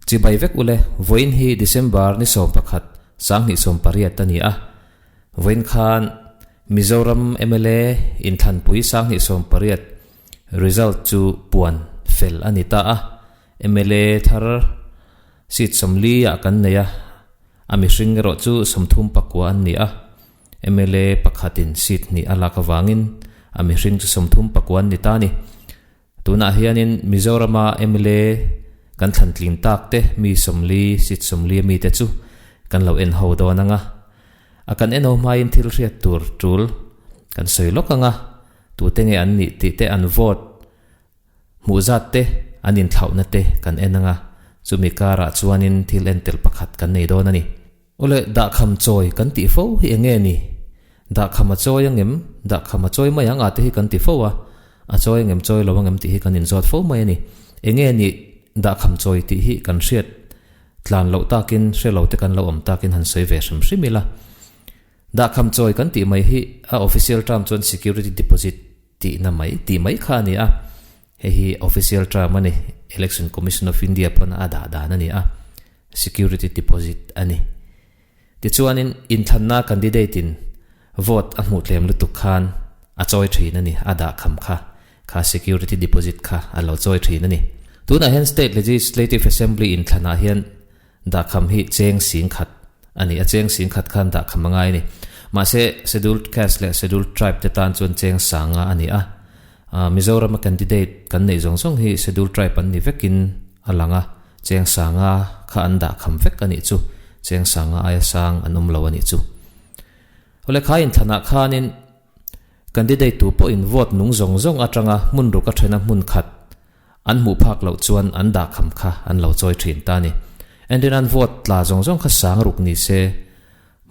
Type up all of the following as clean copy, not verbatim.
Chibai vek ule, vawiin hi December ni 11, 2018 a ni a. Vawiin khan Mizoram mla inthlanpui 2018 result chu puan fel a ni ta a. Mla thar seat 40 ah kan nei a, a mihring erawh chu 39 an ni a. Mla pakhatin seat hnih a lak avangin a mihring chu 39 an ni ta a ni. Tunah hianin Mizorama mla kan thlan tlin tak te mi 40 seat 40 ami te chu kan lo en ho dawn anga. A kan en ho hmain thil hriat tur tul kan sawi lawk anga, tute nge an nih tih te an vote hmuh zat te an inthlauhna te kan en anga, chumi karah chuanin thil entel pakhat kan nei dawn a ni. Awle, dahkham chawi kan tih fo hi eng nge ni? Dahkham a chawi angem? Dahkham a chawi mai ang a te hi kan ti fo a, a chawi angem chawi lo angem tih hi kan inzawt fo mai a ni. Eng nge ni dahkham chawi tih hi kan hriat tlan loh takin, hre lo te kan lo awm takin han sawi ve hrim hrim ila. Dahkham chawi kan tih mai hi a official term chuan security deposit tihna mai tih mai kha a ni a. Hei hi official term a ni, Election Commission of India pawn a dah dan a ni a. Security deposit a ni. Tichuanin inthlanna candidate in vote a hmuh tlem lutuk khan a chawi thin a ni, a dah kham kha, kha security deposit kha a lo chawi thin a ni. Tunah hian State Legislative Assembly inthlanah hian dahkham hi cheng sing khat a ni, a cheng sing khat khan dahkham a ngai a ni. Mahse Scheduled Caste leh Scheduled Tribe te tan chuan cheng sanga a ni a. Mizorama candidate kan neih zawng zawng hi Scheduled Tribe an ni vekin a lang a. Cheng sanga kha an dah kham vek a nih chu, cheng sanga aia sang an awm lo a nih chu. Awle kha inthlanah khanin candidate tu pawhin vote nung zawng zawng atanga hmun ruk a thena hmun khat an hmuh phak loh chuan an dah kham kha an lo chawi thin ta a ni. Entirnan vote tla zawng zawng kha sang ruk ni se,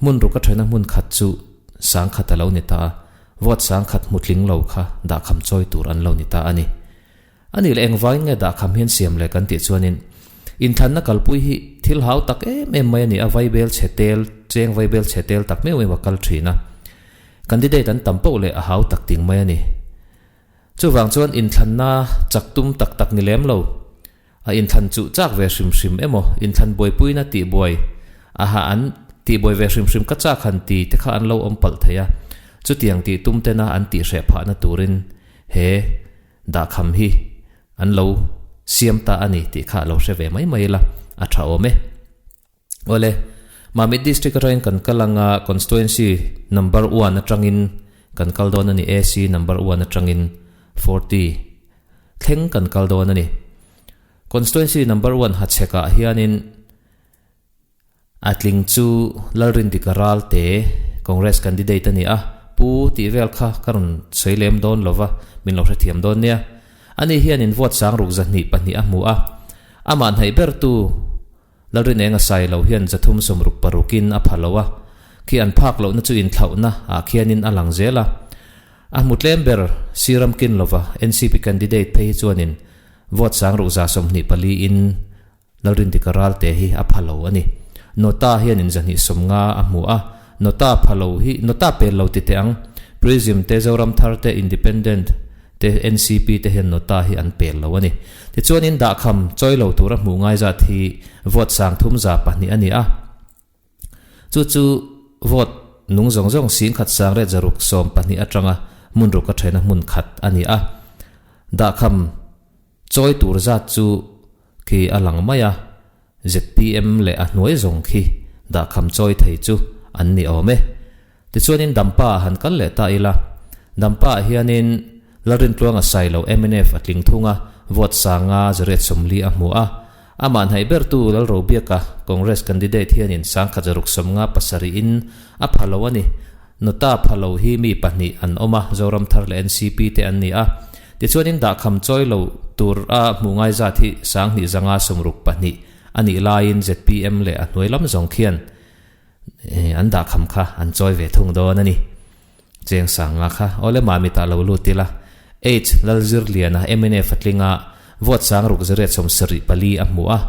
hmun ruk a thena hmun khat chu sang khat a lo ni ta a, vote sang khat hmu tling lo kha dah kham chawi tur an lo ni ta a ni. A nih leh engvangin nge dahkham hian siam leh kan tih chuanin inthanna kalpui hi thil hau tak em em mai a ni a, vaibel chhe tel, cheng vaibel chhe tel tak meuh meuh a kal thin a, candidate an tam poh leh a hau tak ting mai a ni. Chuvang chuan inthlanna chak tum tak tak ni lem lo, a inthlan chuh chak ve hrim hrim emaw, inthlan buaipuina tihbuai aha an tihbuai ve hrim hrim ka chak han ti te kha an lo awm palh thei a, chutiang tih tum tena an tihreh phahna turin he Dahkham hi an lo siam ta a ni tih kha lo hre ve mai mai ila, a tha awm e. Awle, Mamit District atangin kan kal anga Constituency number one atangin kan kal dawn a ni, AC number one atangin 40 thleng kan kal dawn a ni. Constituency number one Hachhekah hianin A tling chu Lalrindika Ralte, Congress candidate a ni a, Pu tih vel kha ka rawn sawi lem dawn lo va, min lo hrethiam dawn nia. Ani hian in vote sang ruk 202 a hmu a, amah hnaih bertu Lalrinenga sai lo hian 366 in a pha lo a, khi an phak lohna chu inthlauhna ah khianin a lang zel a. A hmu tlem ber Siram Kinlova, NCP candidate phei hi chuanin vote sang ruk 24 in Lalrindika Ralte hi a pha lo a ni. Nota hian in 250 a hmu a, Nota pha lo hi, Nota pel lo ti teh ang. Prism te, Zoram Thar te, Independent te, NCP te hian Nota hi an pel lo a ni. Tichuan in dahkham chawi lo tura hmuh ngai zat hi vote 302 a ni a. Chu chu vote nung zawng zawng 10,000 612 atanga hmun ruk a thena hmun khat a ni a. Dahkham chawi tur zat chu khi a lang mai a, zpm leh a hnuai zawng khi dahkham chawi thei chu an ni awm e. Tichuanin Dampa ah han kal leh ta ila, Dampa ah hianin Lalrintluanga Sailo mnf a tling thung a, vote sanga 840 a hmu a, amah hnaih bertu Lalrobiaka Congress candidate hianin 1657 in a pha lo a ni. Nota pha lo hi mi pahnih an awm a, Zoram Thar leh NCP te an ni a. Tichuanin dahkham chawi lo tur a hmuh ngai zat hi 2562 a nih laiin zpm leh a hnuai lam zawng khian an dahkham kha an chawi ve thung dawn a ni. Cheng sanga kha awle Mamit ah lo lut ila H Lalzirliana mnf a tlinga vote 6874 a hmu a.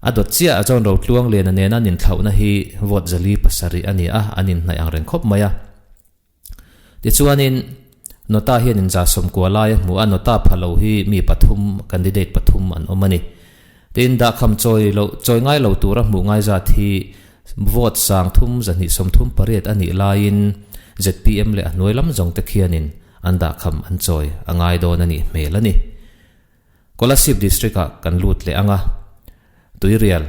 A dawt chiah a chuan Rotluang Liana nena an inthlauhna hi vote 407 a ni a, an inhnaih ang reng khawp mai a. Tichuanin Nota hian in 90 lai a hmu a, Nota pha lo hi mi pathum, candidate pathum an awm a ni. Tin, dahkham chawi loh, chawi ngai lo tura hmuh ngai zat hi vote 3 2 38 a nih laiin zpm leh a hnuai lam zawng te khianin an dahkham an chawi a ngai dawn a nih hmel a ni. Kolasib District-ah kan lut leh ang a, Tuirial,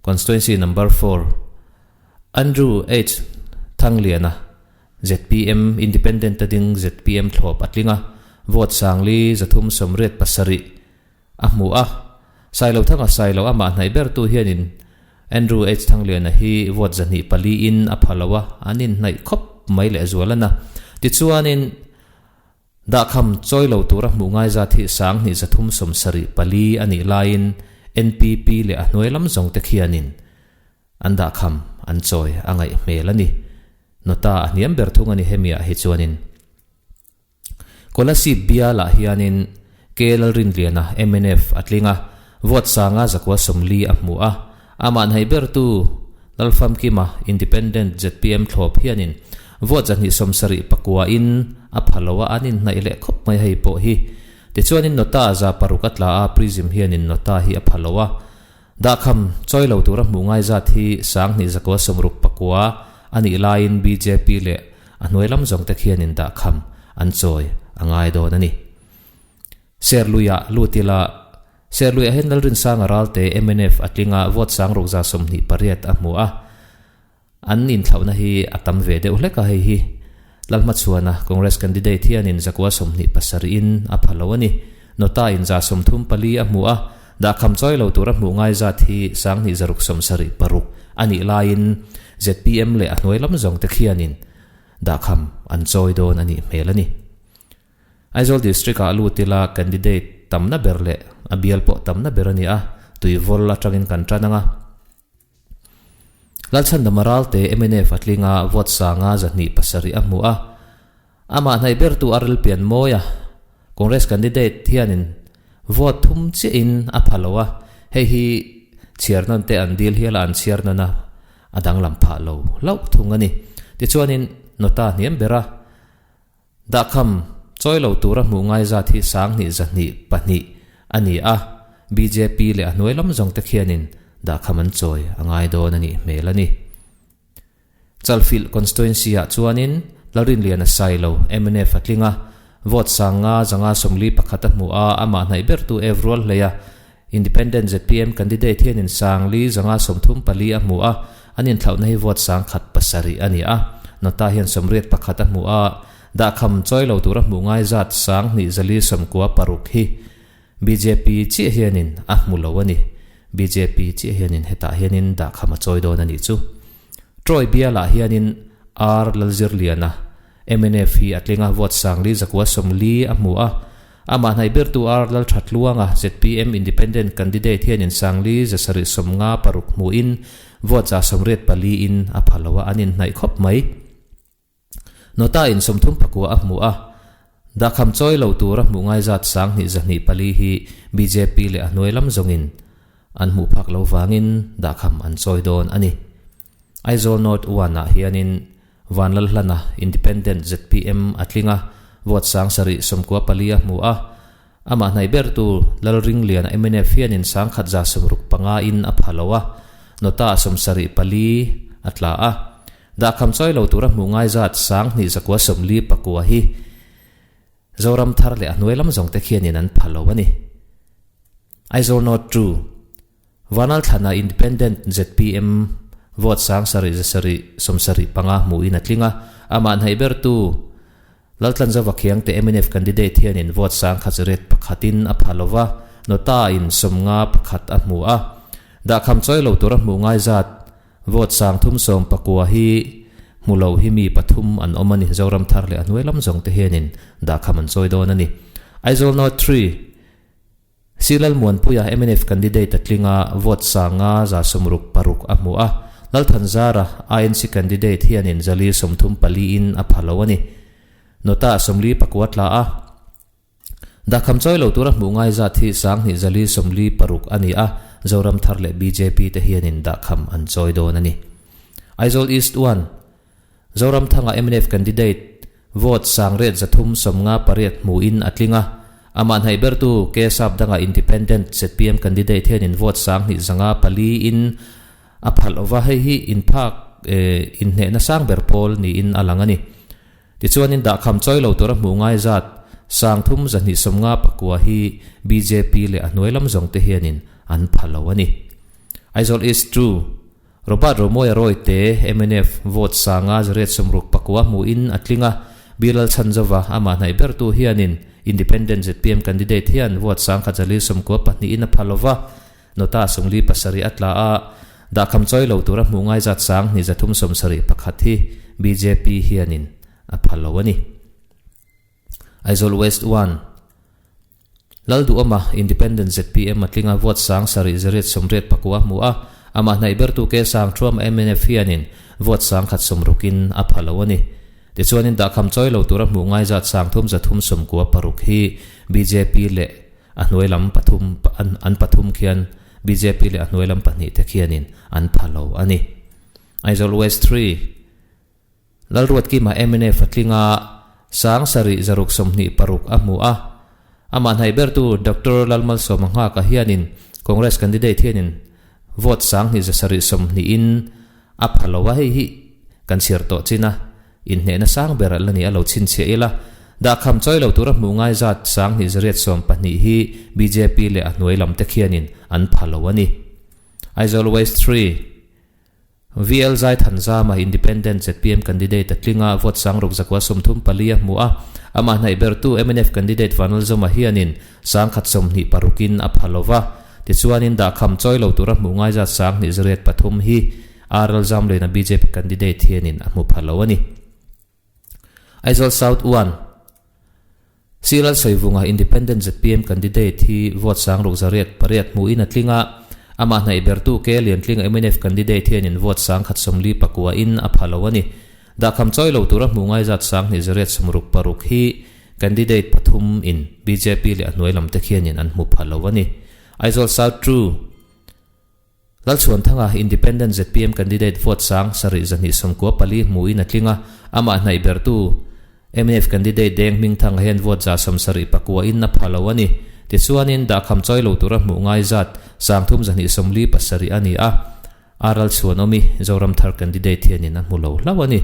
Constituency Number Four, Andrew H. Thangliana, zpm Independent a ding zpm thlawp a tling a, vote 4 387 a hmu a. Sailothanga Sailo amah hnaih bertu hianin Andrew H. Thangliana hi vote 204 in a pha lo a, an inhnaih khawp mai leh zual a na. Tichuanin dahkham chawi lo tura hmuh ngai zat hi 2 374 a nih laiin NPP leh a hnuai lam zawng te khianin an dahkham an chawi a ngaih hmel a ni. Nota a hniam ber thung a ni hemiah hi chuanin. Kolasib bialah hianin K Lalrinliana, mnf, a tling a, vote sanga zakua 40 a hmu a. Amah hnaih bertu Lalfamkima, Independent, zpm thlawp hianin vote 279 in a pha lo a, an inhnaih leh khawp mai hei pawh hi. Tichuanin nota a 600 a tla a, Prism hianin nota hi a pha lo a. Dahkham chawi lo tura hmuh ngai zat hi 2 169 a nih laiin bjp leh a hnuai lam zawng te khianin dahkham an chawi a ngai dawn a ni. Serluiah lut ila, Serluiah hian Lalrinsanga Ralte mnf a tling a, vote 6128 a hmu a. An inthlauhna hi a tam ve deuh hlek a, hei hi Lalhmachhuana Congress candidate hianin 127 in a pha lo a ni. Nota in 34 a hmu a, dahkham chawi lo tura hmuh ngai zat hi 2676 a nih laiin zpm leh a hnuai lam zawng te khianin dahkham an chawi dawn a nih hmel a ni. Aizawl District-ah lut ila candidate tamna ber leh a bial pawh tamna ber a ni a, tuivawl atangin kan tan ang a. Lalchhandama Ralte mnf a tling a, vote sanga 207 a hmu a. Amah hnaih bertu Aril Pianmawia, Congress candidate hianin vote thum chiahin a pha lo a, hei hi chhiar nawn te an dil hial a, an chhiar nawn a, a danglam phah lo hlauh thung a ni. Tichuanin nota hniam ber a, Dahkham chawi lo tura hmuh ngai zat hi 2 202 a ni a, bjp leh a hnuai lam zawng te khianin dahkham an chawi a ngai dawn a nih hmel a ni. Chalfilh constituency-ah chuanin Lalrinliana Sailo, mnf a tling a, vote 5 541 a hmu a, amah hnaih bertu Ev Rualhleia, Independent zpm candidate hianin 4 534 a hmu a, an inthlauhna hi vote 107 a ni a. Nota hian 81 a hmu a, dahkham chawi lo tura hmuh ngai zat 2 496 hi bjp chiah hianin a hmu lo a ni. Bjp chiah hianin hetah hianin dahkham a chawi dawn a nih chu. Troy bialah hianin R Lalzirliana, mnf hi a tling a, vote 490 a hmu a. Amah hnaih bertu R Lalthatluanga, zpm Independent candidate hianin 756 hmuin vote 84 in a pha lo a, an inhnaih khawp mai. Nota in 39 a hmu a, dahkham chawi lo tura hmuh ngai zat 2 204 hi bjp leh a hnuai lam zawngin an hmuh phak lo vangin dahkham an chawi dawn a ni. Aizawl North 1-ah hianin Vanlalhlana, Independent, zpm a tling a, vote 794 a hmu a. Amah hnaih bertu Lalringliana mnf hianin 165 in a pha lo a, nota 74 a tla a. Dahkham chawi lo tura hmuh ngai zat 2 949 hi Zoram thar leh a hnuai lam zawng te khianin an pha lo a ni. Aizawl North 2, Vanlalthlana Independent zpm vote 7 775 hmuin a tling a, amah hnaih bertu Laltlanzova Khiangte mnf candidate hianin vote 101 in a pha lo va, nota in 51 a hmu a. Dahkham chawi lo tura hmuh ngai zat vote 319 hi hmu lo hi mi pathum an awm a ni. Zoram thar leh a hnuai lam zawng te hianin dahkham an chawi dawn a ni. Aizawl North 3, Silal Muanpuia mnf candidate a tling a, vote 5 166 a hmu a. Lalthanzara INC candidate hianin 434 in a pha lo a ni. Nota 49 tla a. Dahkham chawi lo tura hmuh ngai zat hi 2 456 a ni a, Zoram thar leh bjp te hianin dahkham an chawi dawn a ni. Aizawl East 1, Zoram thanga mnf candidate vote 8 358 hmuin a tling a. Amah hnaih bertu K Sap danga Independent zpm candidate hianin vote 2004 in a phalh ova, hei hi inphak inhnehna sang ber pawl niin a lang a ni. Tichuanin dahkham chawi lo tura hmuh ngai zat 3259 hi bjp leh a hnuai lam zawng te hianin an pha lo a ni. Aizawl East 2, Robert Romawia Rawite, mnf, vote 569 hmuhin a tling a, Bilal Chhanzova amah hnaih bertu hianin Independent zpm candidate hian vote 1192 in a pha lova, nota 47 a tla a, dahkham chawi lo tura hmuh ngai zat 2371 hi bjp hianin a pha lo a ni. Aizawl West 1, Lalduhawma, Independent zpm a tling a, vote 7889 hmu a, amah hnaih bertu K Sangthuam mnf hianin vote 160 in a pha lo a ni. Tichuanin dahkham chawi lo tura hmuh ngai zat 3396 hi bjp leh a hnuai lam pathum an pathum khian bjp leh a hnuai lam pahnih te khianin an pha lo a ni. Aizawl West 3, Lalruatkima mnf a tling a, 7626 a hmu a. Amah hnaih bertu Doctor Lalmalsawma Nghaka hianin Congress candidate hianin vote 2720 in a pha lo a, hei hi kan chhiar tawh chin a, inhnehna sang ber la ni a lo chhinchhiah ila. Dahkham chawi lo tura hmuh ngai zat 2812 hi bjp leh a hnuai lam te khianin an pha lo a ni. Aizawl West 3. VL Zaithanzama Independent zpm candidate a tling a, vote 6934 a hmu a. Amah hnaih bertu mnf candidate Vanlalzawma hianin 126 in a pha lova. Tichuanin dahkham chawi lo tura hmuh ngai zat 203 hi RL Zamlena bjp candidate hianin a hmu pha lo a ni. Aizawl South 1, Siral Sawivunga Independent zpm candidate hi vote 68 hmuhin a tling a, amah hnaih bertu K Liantlinga mnf candidate hianin vote 159 in a pha lo a ni. Dahkham chawi lo tura hmuh ngai zat 2866 hi candidate pathum in bjp leh a hnuai lam te khianin an hmu pha lo a ni. Aizawl South 2, Lalchhuanthanga Independent zpm candidate vote 7294 hmuhin a tling a, amah hnaih bertu mnf candidate Deng Hmingthanga hian vote 79 in a pha lo a ni. Tichuanin dahkham chawi lo tura hmuh ngai zat 3247 a ni a, RL Chhuanawmi Zoramthar candidate hianin a hmu lo hlauh a ni.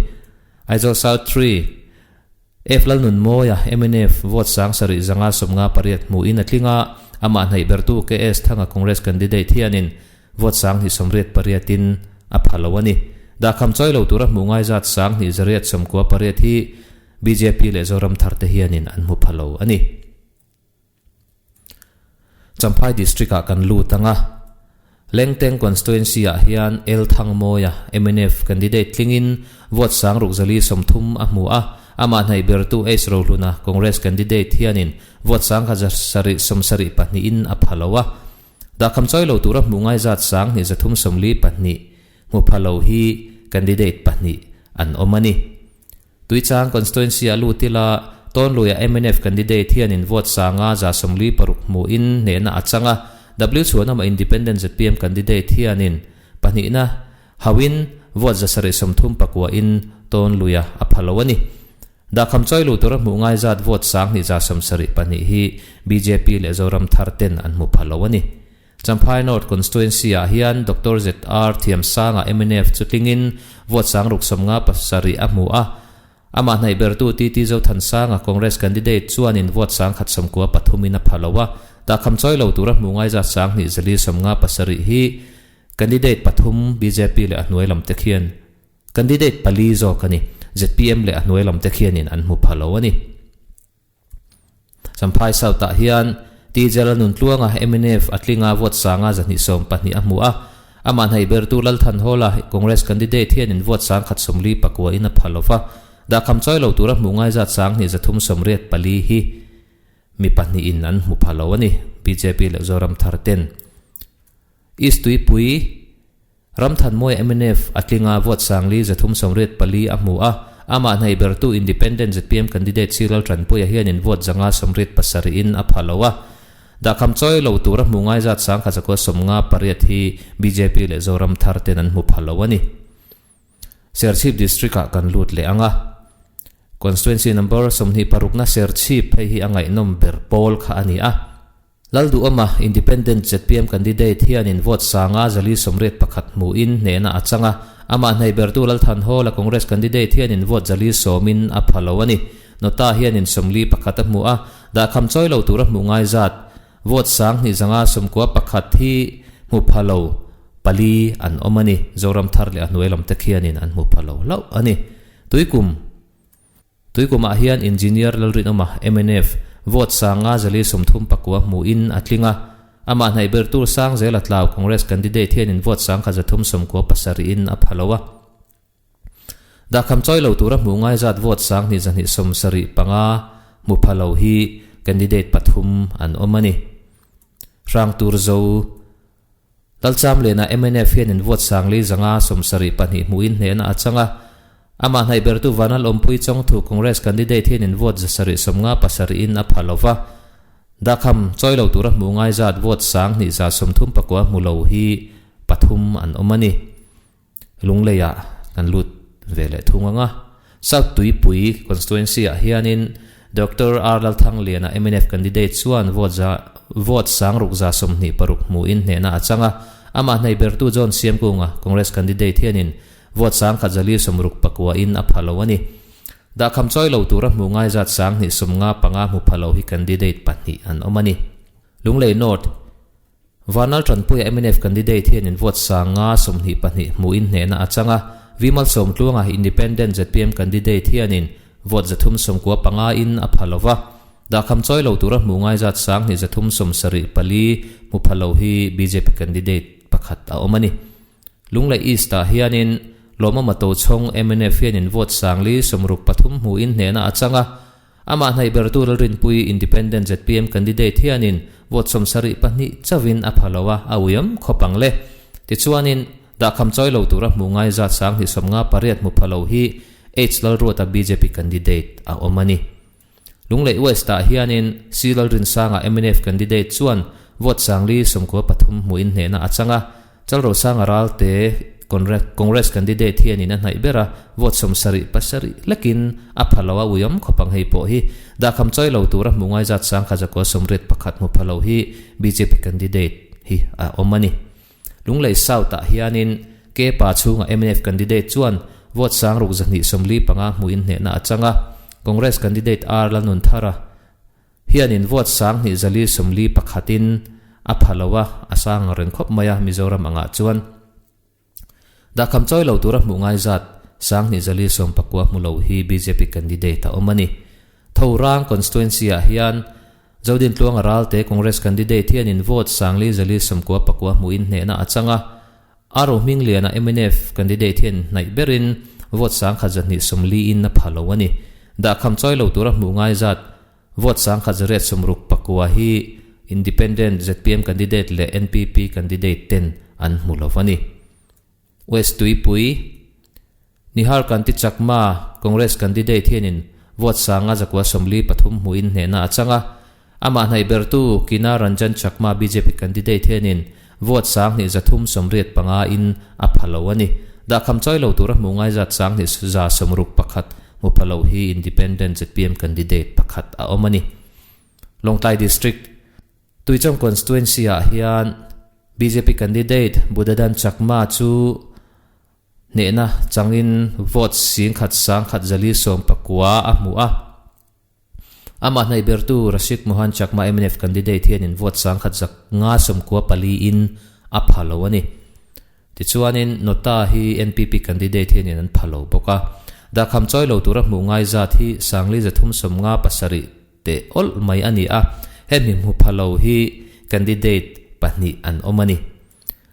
Aizawl South 3, F Lalnunmawia, mnf, vote 7558 hmuhin a tling a, amah hnaih bertu KS Thanga Congress candidate hianin vote 288 in a pha lo a ni. Dahkham chawi lo tura hmuh ngai zat 2898 hi bjp leh Zoramthar te hianin an hmu pha lo a ni. Champhai District ah kan lut ang a, Lengteng Constituency ah hian L Thangmawia, mnf, candidate tlingin vote 6430 a hmu a, amah hnaih bertu H Rohluna, Congress candidate hianin vote 1772 in a pha lo a. Dahkham chawi lo tura hmuh ngai zat 2342 hmu pha lo hi candidate pahnih an awm a ni. Tuichang Constituency a lut ila, Tawnluia mnf candidate hianin vote 5146 hmuhin hnehna a chang a, W Chhuanawma Independent zpm candidate hianin pahnihna hauhin vote 739 in Tawnluia a pha lo a ni. Dahkham chawi lu tura hmuh ngai zat vote 2172 hi bjp leh Zoram Thar ten an hmu pha lo a ni. Champhai North Constituency ah hian Doctor ZR Thiamsanga mnf chu tlingin vote 657 a hmu a, amah hnaih bertu TT Zothansanga Congress candidate chuanin vote 193 in a pha lo a, dahkham chawi lo tura hmuh ngai zat 2457 hi candidate pathum bjp leh a hnuai lam te khian candidate pali zawk a ni, zpm leh a hnuai lam te khianin an hmu pha lo a ni. Champhai South ah hian TJ Lalnuntluanga, mnf, a tling a, vote 5212 a hmu a. Amah hnaih bertu Lalthanhawla, Congress candidate hianin vote 149 in a pha lo va. Dahkham chawi lo tura hmuh ngai zat 2384 hi mi pahnihin an hmu pha lo a ni, bjp leh Zoram Thar ten. East Tuipui, Ramthanmawia mnf a tling a, vote 5384 a hmu a, amah hnaih bertu Independent zpm candidate Cyril Tanpuia hianin vote 587 in a pha lo a. Dahkham chawi lo tura hmuh ngai zat 1158 hi bjp leh Zoram Thar ten an hmu pha lo a ni. Serchhip District ah kan lut leh ang a. Constituency number 26 na Serchhip hei hi a ngaihnawm ber pawl kha a ni a. Lalduhawma, Independent zpm candidate hianin vote sanga 481 hmuhin hnehna a chang a, amah hnaih bertu Lalthanhawla Congress candidate hianin vote 410 in a pha lo a ni. Nota hianin 41 a hmu a, dahkham chawi lo tura hmuh ngai zat vote 2591 hi hmu pha lo pali an awm a ni. Zoram thar leh a hnuai lam te khianin an hmu pha lo hlauh a ni. Tuikum. Tuikumah hian Engineer Lalrinawma, mnf, vote 539 hmuhin a tling a, amah hnaih ber tur sang zel a tlau Congress candidate hianin vote 1397 in a pha lo a. Dahkham chawi lo tura hmuh ngai zat vote 2275 hmu pha lo hi candidate pathum an awm a ni. Hrangturzo. Lalcham Lena mnf hianin vote 4572 hmuhin hnehna a chang a, amah hnaih bertu Vanal Awmpui Chawngthu Congress candidate hianin vote 757 in a pha lo va, dahkham chawi lo tura hmuh ngai zat vote 2139 hmu lo hi pathum an awm a ni. Lungleiah kan lut ve leh thung ang a. South Tuipui constituency-ah hianin Doctor R Lalthangliana mnf candidate chuan vote za vote 626 hmuhin hnehna a chang a. Amah hnaih bertu John Siamkunga Congress candidate hianin vote 1169 in a pha lo a ni. Dahkham chawi lo tura hmuh ngai zat 295 hmu pha lo hi candidate pahnih an awm a ni. Lunglei North. Vanal Tanpuia mnf candidate hianin vote 522 hmuhin hnehna a chang a, Vimal Sawmtluanga Independent zpm candidate hianin vote 395 in a pha lo va, dahkham chawi lo tura hmuh ngai zat 2374 hmu pha lo hi bjp candidate pakhat a awm a ni. Lunglei East ah hianin Lawmawma Tochhawng mnf hianin vote 463 hmuhin hnehna a chang a, Amah hnaih bertu Lalrinpui Independent zpm candidate hianin vote 72 chauhin a pha lo a, a uiawm khawp ang le. Tichuanin, dahkham chawi lo tura hmuh ngai zat 258 hmu pha lo hi H Lalruata bjp candidate a awm a ni. Lunglei West ah hianin C Lalrinsanga mnf candidate chuan vote 493 hmuhin hnehna a chang a, Chalrosanga Ralte Congress candidate hianin a hnaih ber a, vote 77 lekin a pha lo a, uiawm khawp ang hei pawh hi. Dahkham chawi lo tura hmuh ngai zat 1181 hmu pha lo hi bjp candidate hi a awm a ni. Lunglei South ah hianin Kepa chhunga mnf candidate chuan vote 6245 hmuhin hnehna a chang a, Congress candidate R Lalnunthara hianin vote 2451 in a pha lo a, a sang reng khawp mai a Mizoram angah chuan. Dahkham chawi lo tura hmuh ngai zat 2419 hmu lo hi bjp candidate a awm a ni. Thorang constituency ah hian Zodin Tluanga Ralte Congress candidate hianin vote 5499 hmuhin hnehna a chang a, Aro Hmingliana mnf candidate hian hnaih berin vote 1240 in a pha lo a ni. Dahkham chawi lo tura hmuh ngai zat vote 1869 hi Independent zpm candidate leh NPP candidate ten an hmu lo a ni. West Tuipui, Nihar Kanti Chakma Congress candidate hianin vote 5193 hmuhin hnehna a chang a, amah hnaih bertu Kina Ranjan Chakma bjp candidate hianin vote 2385 in a pha lo a ni. Dahkham chawi lo tura hmuh ngai zat 2161 hmu pha lo hi Independent zpm candidate pakhat a awm a ni. Lawngtlai District, Tuichawng constituency ah hian bjp candidate Budadan Chakma chu hnehna changin vote 11,149 a hmu a. Amah hnaih bertu Rashik Mohan Chakma mnf candidate hianin vote 1194 in a pha lo a ni. Tichuanin Nota hi NPP candidate hianin an pha lo bawk a. Dahkham chawi lo tura hmuh ngai zat hi 4357 te awlh mai a ni a, hemi hmu pha lo hi candidate pahnih an awm a ni.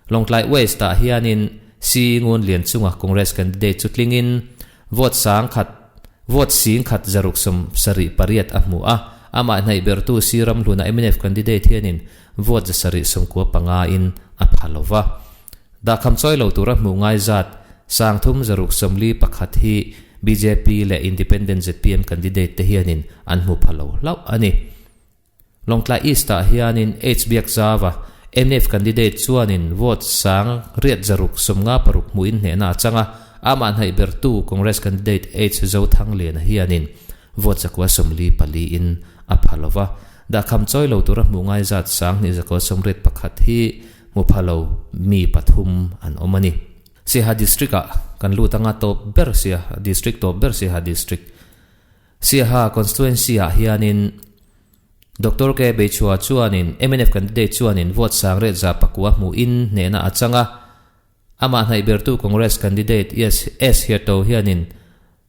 Lawngtlai West ah hianin C Ngun Lian chunga Congress candidate chu tlingin vote sang khat vote 1678 a hmu a, amah hnaih bertu C Ramhluna mnf candidate hianin vote 795 in a pha lo va. Dahkham chawi lo tura hmuh ngai zat 3691 hi bjp leh Independent zpm candidate te hianin an hmu pha lo hlauh a ni. Lawngtlai East ah hianin H Biakzava mnf candidate chuanin vote 8656 hmuhin hnehna a chang a, Amah hnaih bertu Congress candidate H Zothangliana hianin vote 144 in a pha lo va. Dahkham chawi lo tura hmuh ngai zat 2281 hi hmu pha lo mi pathum an awm a ni. Siaha District ah kan lut anga tawp ber Siaha District tawp ber Siaha District Siaha Constituency ah hianin Doctor K Beichhua chuanin mnf candidate chuanin vote 9109 hmuhin hnehna a chang a. Amah hnaih bertu Congress candidate S Hiato hianin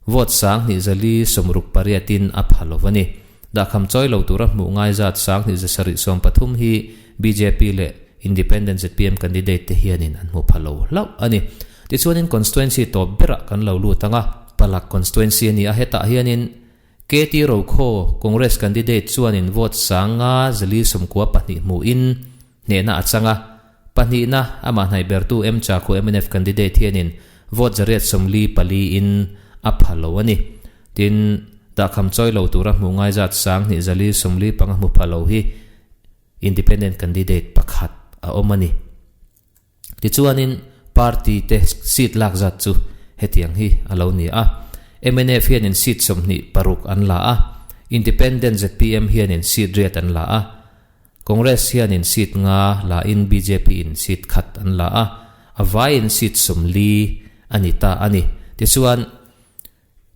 vote 2468 in a pha lo a ni. Dahkham chawi lo tura hmuh ngai zat 2713 hi bjp leh Independent zpm candidate te hianin an hmu pha lo hlauh a ni. Tichuanin constituency tawp berah kan lo lut ang a, Palak constituency a ni a, hetah hianin KT Rokhaw Congress candidate chuanin vote 5492 hmuhin hnehna a chang a, Pahnihna, amah hnaih bertu M Chakhu mnf candidate hianin vote 844 in a pha lo a ni. Tin, dahkham chawi lo tura hmuh ngai zat 2445 hmu pha lo hi Independent candidate pakhat a awm a ni. Tichuanin party te seat lak zat chu hetiang hi a lo ni a. Mnf hianin seat 26 an la a, Independent zpm hianin seat riat an la a. Congress hianin seat nga la in bjp in seat khat an la a, a vaiin seat 40 a ni ta a ni. Tichuan,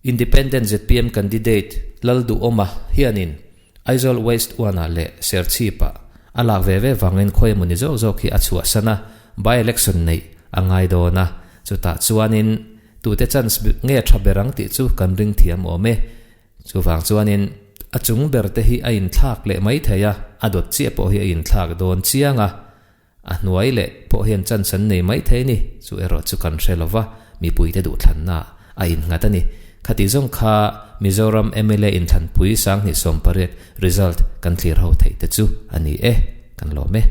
Independent zpm candidate Lalduhawma hianin Aizawl West One-ah leh Serchhip-ah a lak ve ve vangin khawi emaw ni zawk zawk hi a chhuahsan a, by-election neih a ngai dawn a. Chutah chuanin tute chance nge tha ber ang tih chu kan ring thiam awm e. Chuvang chuanin a chung ber te hi a inthlak leh mai thei a, a dawt chiah pawh hi a inthlak dawn chiang a, a hnuai leh pawh hian chance an nei mai thei a ni, chu erawh chu kan hre lova, mipuite duhthlanna a innghat a ni. Khati zawng kha Mizoram mla inthlanpui 2018 result kan thlir ho theih te chu a ni e, kan lawm e.